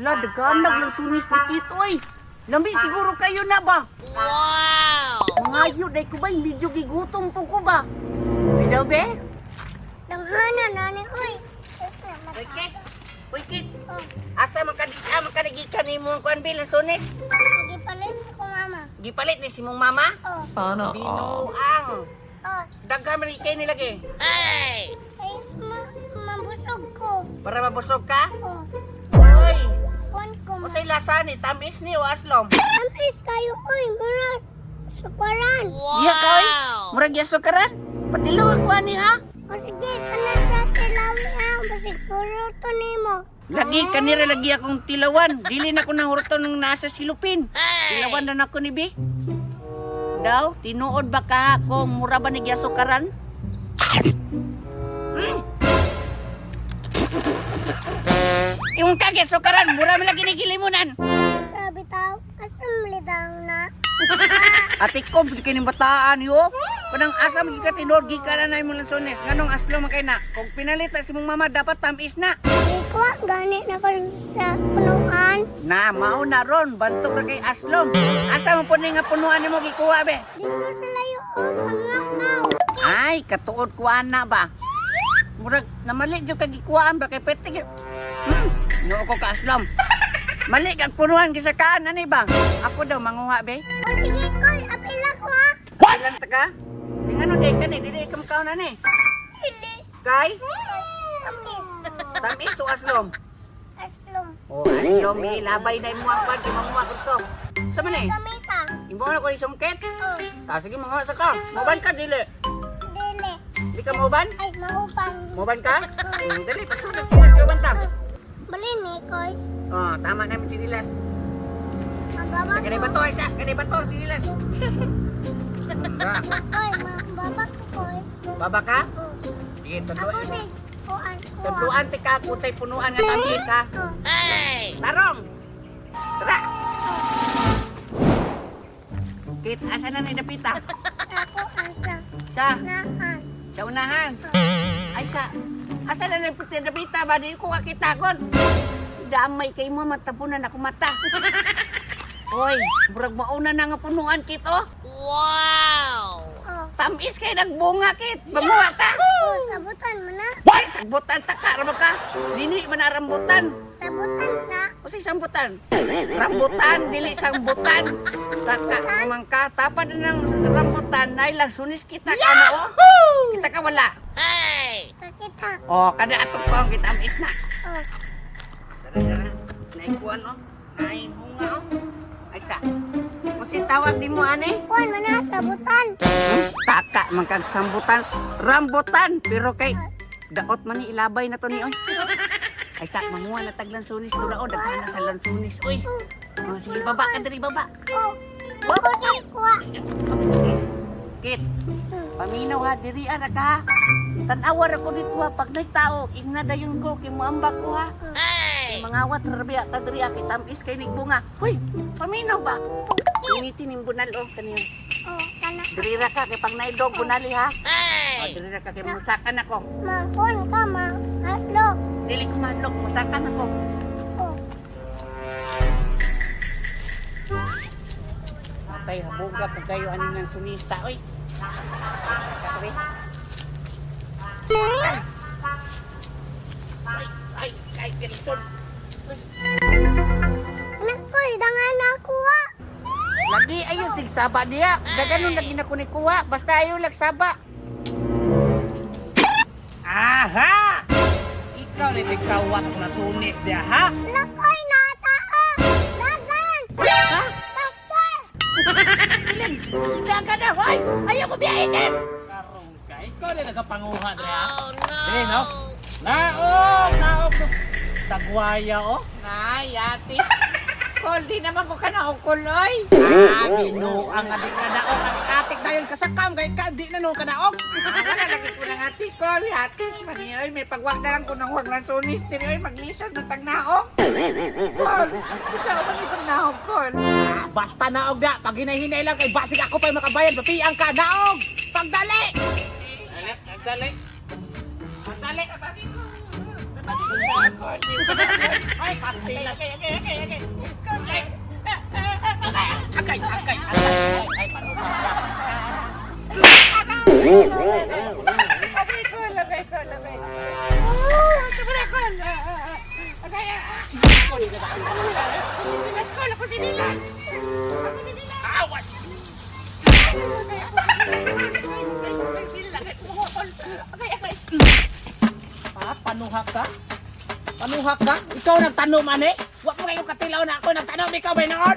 Hala, daghanag lang sunis ni Tito oy. Lami siguro kayo na ba? Wow! Mangayo day ko ba, medyo gigutom po ko ba? Bidaw be? Danghana na ni oy. Uy, Kit. Uy, Kit. Asa man ka man ka nagikan nimo ang kuan be lansones? Gipalit ko mama. Gipalit ni si mong mama? Oh. Sana all. Binuang. Oh. Daghan man kay nilagi. Ay, mabusog ko. Para mabusog ka? Oh. Uy, Kuan ko ma. unsay lasa ni tamis ni o aslom? Tamis kayo oy, mura sukaran. Wow. Iya ka oy. Murag yasukaran. Patilaw ako ani ha. O sige, kana sa tilawi ha, basig puro to nimo. Lagi kanira lagi akong tilawan. Dili na ko nahurto nung nasa silupin. Tilawan na nako ni Bi. Daw, tinuod ba ka kung mura ba ni gyasukaran? Yung kagyasukaran, mura man lagi ni gilimunan. Grabe tao, asam lidang na. Ate ko, kining bataan yo. Kanang asa man ka tinuod gikan na imong lansones. Nganong aslo man kay na? Kung pinalita si mong mama dapat tamis na. Di ko gani na ko sa punuan. Na mao na ron, bantog ra kay aslom. Asa man po ni nga punuan nimo gikuha be? Dito sa layo o pangakaw. Ay, katuod kuan na ba? Murag namali jud kag gikuhaan ba kay pwede gyud. Noo ko ka aslom. Mali kag punuan gisakaan ani ba? Ako daw manguha be. O sige koy, apila ko ha. Ilang ta ka? Tingano day kani dili ka makaon ani. Dili. Kay Tamis. tamis o aslom? Aslom. Oh, aslom eh, labay na imo ang kwan kay manguha ko to. Sa man eh? Kamita. Imo na ko ni sungkit. Oh, Ta sige manguha sa ka. Moban ka dili. dili. Di ka moban? Ay, maupan. Moban ka? Dali pagsulod sila ka ta. Bali ni koy. Oh, tama namin si Dilas. Mababa Kani ko. bato isa, kani bato si Dilas. Koy, mababa ko koy. Baba ka? Oh. Sige, Ako tudluan. ni kuan ko. Tudluan ti ka kung sa'y punuan nga tamis ha. Oh. Tarong! Tara! Kit, asa na ni Dapita? Ako asa. Sa, Naan. sa unahan. Ay sa, asa na ni Dapita ba? Di ko kakita kon. Damay kay mo, matapunan ako mata. Hoy, murag mauna na nga punuan, Kit, oh. Oh. Tamis kay nagbunga, Kit. Banguha ta. Oh, sabutan mo na. Why? Tagbutan ta ka, ramo ka. Dili man na rambutan. Sabutan na. O si sambutan? Rambutan, dili sambutan. Taka, naman ka. Tapad na ng rambutan, nay lang sunis kita ka na, oh. Kita ka wala. Kakita. Oh, kada atok ko ang kita amis na. Oh. Tara, tara. Naikuan, oh. Naibunga, oh. Ay, sa. Kung si tawag di mo, ane? Kuan mo na sabutan. Taka, man kag sambutan. Rambutan. Pero kay, daot man ni ilabay na to ni, oy. Ay, sa, manguha na tag lansunis to oh. Daghan na sa lansunis, oy. Oh, sige, baba ka diri, baba. Oh. Ako sa kuha. Kit, paminaw ha, diri ara ka ha. Tan-awar ako dito ha, pag may tao, ingna dayon ko, kay muambak ko ha. Kay mangawat rabiya ta diri ha, kay tamis kay nigbunga. Hoy, paminaw ba? Gamitin ning bunal oh, kaniyo. Oh, kana. Diri ra ka, kay pag naidog, bunali ha. Oh, diri ra ka, kay musakan ako. Makuan ka ma. Aslok. Dili ko mahadlok, musakan ako. Oh. Atay, habuga po kayo aning lang sunista, oy. Kakabi. Ay, ay, ay, Wilson. Anak koy, dangan na kuha. Lagi ayo sigsaba diya. Daganon lagi na ko ni kuha. Basta ayo lagsaba. Aha! Ikaw na tigkawat ako na sunis diya, ha? Lakoy na tao. Dagan. Ha? Pastor. Ilan? Daga na, hoy! Ayaw ko biyahe ka! Karong ka, ikaw na nagapanguha diya. Oh, no! Di, no? Naog! Naog sa tagwaya, oh. Ay, atis. Kol, di naman ko ka na oy. Ah, binuang nga di ka naog. Atik-atik dayon kasakam, kay ka, di na no ka naog. Ah, wala lagi ko ng ati, Kol. Atis, man oy. May pagwag na lang ko ng huwag lang sunis. Diri, oy, maglisod ng tagnaong. Kol, ikaw man itong naong, Kol. Ah, basta naog na. Pag hinay-hinay lang, kay basig ako pa'y makabayan. Papiang ka, naog! Pagdali! Dali, pagdali. Pagdali! Ay, katilas. Ay, agay, agay, agay. Ay, panuha ka. Awas! Ha, panuha ka? Panuha ka? Ikaw nagtanom, ane? Wa mo kayo katilaw na ako nagtanom, ikaw may noon!